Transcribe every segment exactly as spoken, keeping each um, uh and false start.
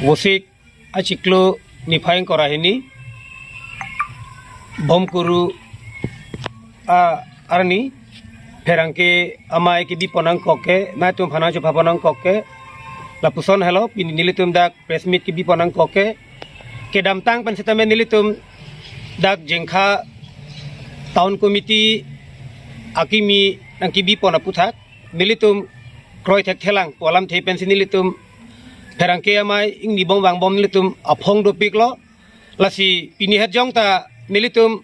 Vosik achiklo niphai ingkoi ra hini, Bomkuru a arni pherangke amei kebi pon nangkok ke, nangtum aphan nangchepha pon nangkok ke, lapuson helo pini nelitum dak press meet kebi pon nangkok ke, kedamtang pen sitame nelitum dak Jengkha Town Committee akimi nangkebi pon aputhak nelitum kroi thekthelang pu alamthe pensi nelitum pherangke amei ingni bom vangbom nelitum aphong dopiklo. Lasi pini het jong ta nelitum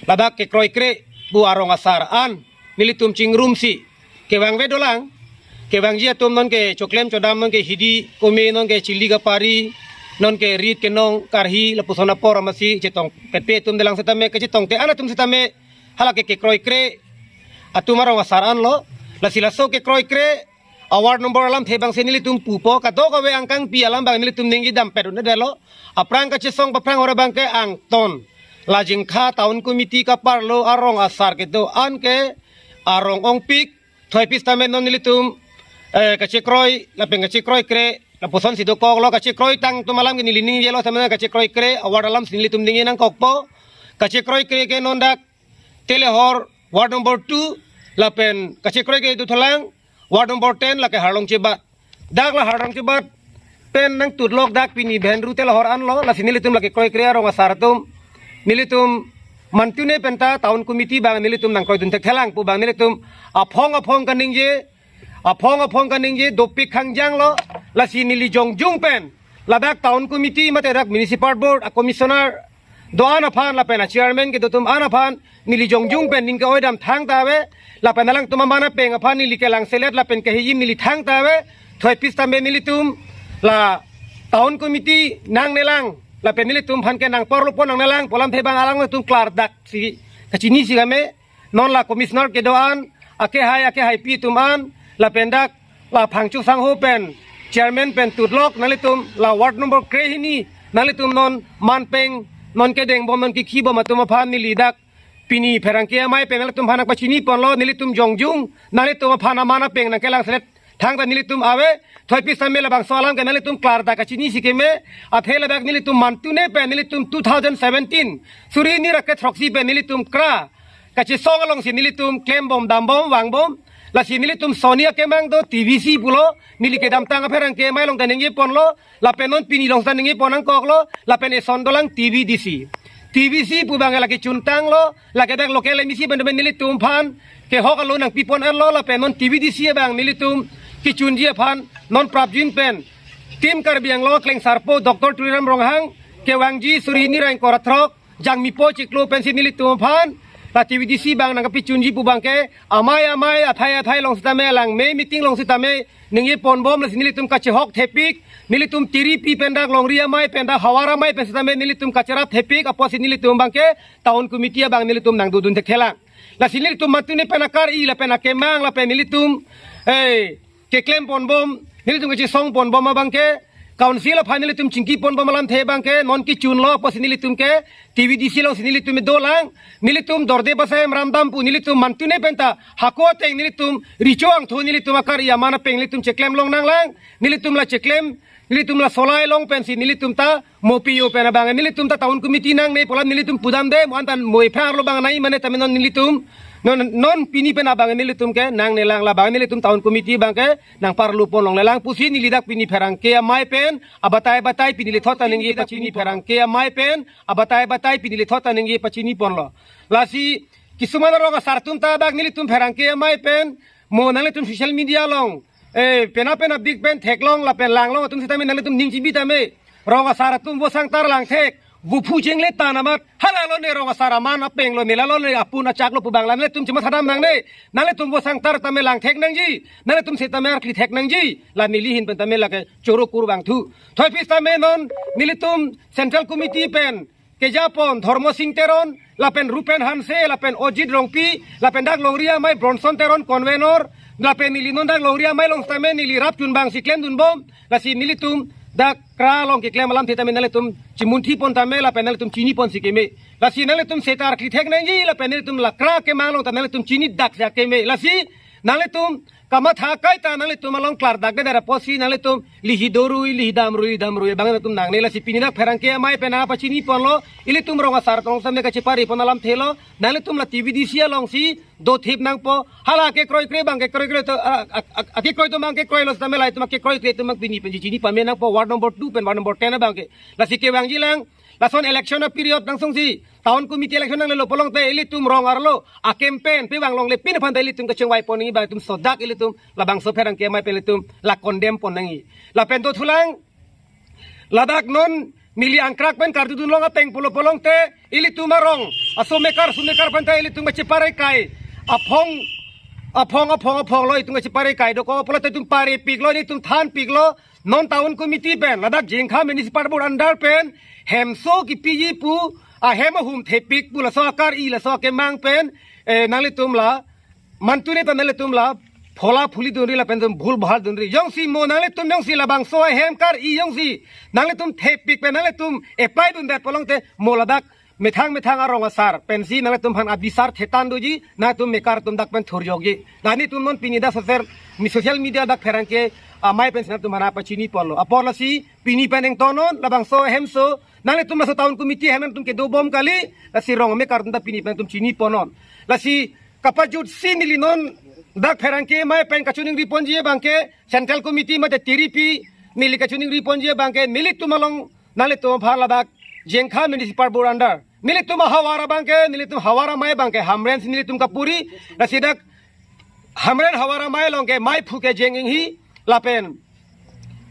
ladak kekroikre pu arong asar an nelitum chingrumsi kevangve dolang. Kevangji atum nonke choklem chodam, nonke hidi kome, nonke chili kapari, nonke rit kenong karhi lapuson apor amatsi chetongpetpe atum dolang sitame, kachetongte an atum sitame hala ke kekroikre atum arong asar anlo. Lasi laso kekroikre award number alamthe abangsi nelitum pupo, kadokave angkangpi alam abang nelitum ningje dampet un-edetlo. Aphrang kachesong paphrang ora abangke angton la Jengkha Town Committee kaparlo arong asar kedo-an ke arong ongpik, thoipi sitame non nelitum eh, kachekroi lapen kachekroikre lapuson si dokoklo. Kachekroitang atum alam ke neli ningjelo, sitame kachekroikre award alamsi nelitum ningje nangkokpo. Kachekroikre ke non dak Telehor ward number two, lapen kachekroikre dothulang ward number ten, lake Harlongchebat. Dak la Harlongchebat pen nangtutlok dak pini Bhenru Telehor anlo, lasi nelitum lake kroikre arong asar atum, nelitum mantune penta Town Committee abang nelitum nangkroidun thekthelang pu abang nelitum aphong aphong kaningje, aphong aphong kaningje dopik khangjanglo. Lasi neli jongjung pen ladak Town Committee mate dak Municipal Board a Commissioner do-an aphan lapen a Chairman kedo atum an aphan neli jongjung pen ning ke-oi dam thangta ave. Lapen alangtum aman apeng aphan neli kelangselet lapen kehijim neli thangta ave. Thoipi sitame nelitum la Town Committee nangnelang lapen nelitum aphan ke nangparlo pon nangnelang pu alamthe abang alangtum klardaksi kachinisi keme. Non la Commissioner kedo-an, akehai akehaipi atum an, lapen dak la Phangcho Sangho pen Chairman pen tutlok nanglitum la ward number krehini nanglitum non manpeng, non kedeng bom, non kekhi bom atum aphan neli dak pini pherangke amei pen nanglitum aphan nangpachini ponlo. Nelitum jongjung nanglitum aphan aman apeng nangkelangselet thangta nelitum ave. Thoipi sitame labangso alam ke nanglitum klardak kachinisi keme. Athe ladak nelitum mantune pen nelitum two thousand seventeen suri hini ra kethroksi pen nelitum kra kachesong alongsi nelitum klembom, dambom, vangbom. Lasi nelitum soni akemang do T V C pulo, neli kedamtang apherangke amei along ta ningje ponlo, lapen non pini along ta ningje pon nangkoklo, lapen eson dolang T V D C. T V C pu abang la kechuntanglo, lake dak local M A C pen nelitum aphan kehok alo nangpi pon anlo, lapen non T V D C abang nelitum kechunji aphan non prapjin pen Team Karbi Anglong Klengsarpo Doctor Tuliram Ronghang kevangji suri hini ra ingkoi ra throk Jangmipo chiklo pensi nelitum aphan la T V D C abang nangkepachunji pu abangke amei amei athai athai along sitame alang me meeting along sitame ningje ponbom, lasi nelitum kachehok thepik, nelitum tiripi pen dak longri amei pen dak havar amei pen sitame nelitum kacherap thepik apotsi nelitum abangke Town Committee abang nelitum nangdodun thekthelang. Lasi nelitum mantune pen akar-i lapen akemang lapen nelitum eh keklem ponbom, nelitum kachesong ponbom abangke Council aphan nelitum chingki ponbom alamthe abangke non kechunlo apotsi nelitum ke T V D C alongsi nelitum dolang. Nelitum dorde pasai ramdam pu nelitum mantune penta hako ateng nelitum recho angthu nelitum akar-i aman apeng nelitum cheklem long nanglang. Nelitum la cheklem, nelitum la solai long pensi nelitum ta mo P O pen abang nelitum ta Town Committee nangne pu alam nelitum pudamde, mo antan mo ephrang arlo abang nai mane tame non nelitum non non pini pen abang nelitum ke nangnelang, labang nelitum Town Committee abangke nangparlo pon longlelang pusi neli dak pini pherangke amei pen abatai batai pini lethot ta ningje pachini, pherangke amei pen abatai batai pini lethot ta ningje pachini ponlo. Lasi kisuman arong asar atum ta dak nelitum pherangke amei pen mo nanglitum social media along eh pena pena big pen theklong lapen langlong atum sitame nanglitum ning chibi tame, rong asar atum vo sangtar langthek, vo phu chengle tan amat, hala lone rong asar aman apeng lo, nela lone apun achak lo pu abang la nelitum chima sadam nangne. Nanglitum vo sangtar tame langthek nangji, nanglitum sitame arkli thek nangji, la neli ahin pen tame lake choro kur abang thu. Thoipi sitame non nelitum Central Committee pen kejapon Dhormo Sing Teron, lapen Rupen Hanse, lapen Ojit Rongpi, lapen dak longri amei Bronson Teron convenor, lapen neli non dak longri amei along sitame neli rapchun abangsi klemdunbom. Lasi nelitum dak kra along keklem alamthe tame nanglitum chimunthi pon tame lapen nanglitum chini ponsi keme. Lasi nanglitum seta arkli thek nangji lapen nelitum la kra kemang along ta nanglitum chini daksi akeme. Lasi Nanglitum kamatha kaita nanglitum along klardak det apotsi nanglitum lihi dorui, lihi damrui, damrui abang nangtum nangne. Lasi pini dak pherangke amei pen nangpachini ponlo, ilitum rong asar tong same kachepari pon alamthe lo. Nanglitum la T V D C alongsi dothip nangpo. Hala kekroikre abang kekroikre to, a, a, a, a, kekroi atum abang kekroilo sitame la itum kekroikre atum abang pini pen chini pame nangpo ward number two pen ward number ten abang ke. Lasi kevangjilang, lason election a-period nangsongsi, town committee election nanglelo pulote ilitum rong arlo a-campaign pevang longle pin aphan ta ilitum kachingvai pon nangji abang itum sodak ilitum labangso pherangke amei pen ilitum la condemn pon nangji. Lapen dothulang, ladak non neli angkrak pen karjudun long ateng pulo pulote ilitum arong asomekar somekar aphan ta ilitum kachepare kai, aphong aphong aphong aphong lo itum kachepare kai dokok pulote itum parepiklo, itum thanpiklo. Non town committee pen ladak Jengkha Municipal Board under pen hemso kipiji pu, ahem ahum thepik pu laso akar-i laso akemang pen, eh, nanglitum la mantune ta nanglitum la phola phuli dunri lapen itum bhul bhal dunri. Jongsi mo nanglitum jongsi labangso ahem kar-i jongsi nanglitum thepik pen nanglitum epai dundet pulote mo ladak methang methang arong asar pensi nanglitum aphan abisar thetan doji, nanglitum mekar atum dak pen thurjokji. Lasi itum non pini dak social, mi social media dak pherangke amei pensi nangtum aphan nangpachini ponlo. Apor lasi pini pen ingtonnon labangso ahemso, nanglitum laso town committee ahem nangtum kedobom kali, lasi rong amekar atum ta pini pen nangtum chini ponnon. Lasi kapajutsi neli non dak pherangke amei pen kachiningri ponji abang ke central committee mate tiripi neli kachiningri ponji abang ke nelitum along nanglitum aphan ladak Jengkha Municipal Board under nelitum ahavar abang ke, nelitum havar amei abang ke Hamren si nelitum kapuri. Lasi dak Hamren havar amei along ke meiphu ke Jeng Enghi lapen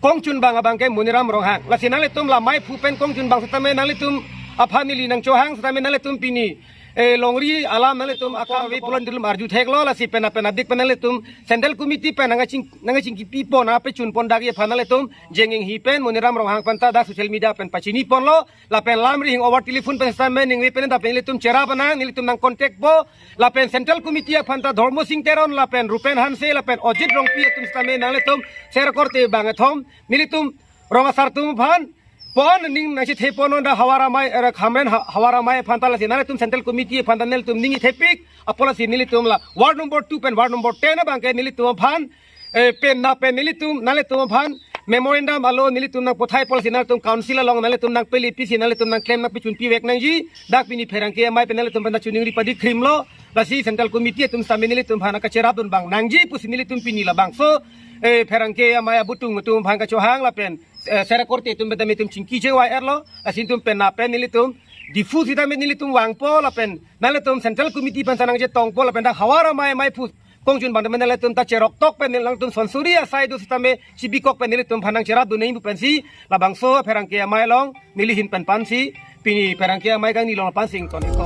kongchunbang abang ke Moniram Ronghang. Lasi nanglitum la meiphu pen kongchunbang sitame nanglitum aphan neli nangchohang sitame nanglitum pini, eh, longri alam nanglitum akam ave pulo nanglitum arju theklo, lasi pen pen adik pen nanglitum central committee pen nangching, nangchingkipi pon, nangpachun pon dakji aphan nanglitum Jeng Enghi pen Moniram Ronghang aphan ta dak social media pen pachini ponlo. Lapen lamrihing over telephone pen sitame ningve pen ta pen nelitum cherap nang, nelitum nangcontactpo. Lapen central committee aphan ta Dhormo Sing Teron lapen Rupen Hanse lapen Ojit Rongpi atum sitame nanglitum Sera Korte bangkethom nelitum rong asar atum aphan pon ning nangchethe ponnon dak havar amei, eh, Hamren ha-, havar amei aphan ta. Lasi nanglitum central committee aphan ta nelitum ning thepik apot lasi nelitum la ward number two pen ward number ten abang ke nelitum aphan, eh, pen na pen nelitum nanglitum aphan memorandum alo nelitum nangpathai apot lasi nanglitum council along nanglitum nangpeli pisi nanglitum nangklem nangpachunpi vek nangji. Dak pini pherangke amei pen nelitum aphan ta chiningri padi krimlo. Lasi central committee atum sitame nelitum aphan kacherap dun abang nangji pusi nelitum pini labangso, eh, pherangke amei abutung atum aphan kachohang lapen, eh, Sera Korte atum pen ta nelitum chingki chewai erlo. Lasi itum pen na pen nelitum Diphu sitame nelitum vangpo lapen nanglitum central committee pen ta nangchetongpo lapen dak havar amei meiphu kongchunbang tame nanglitum ta cheroktok pen nanglitum sonsuri asai do sitame chibikok pen nelitum aphan nangcherap dun nangji pu pensi labangso pherangke amei along neli ahin pen pensi pini pherangke amei kangni along pensi ington-ikpo.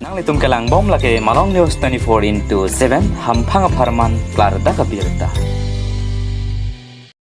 Nanglitum kelangbom lake Malong News twenty-four into seven, hamphang apharman klardak abirta.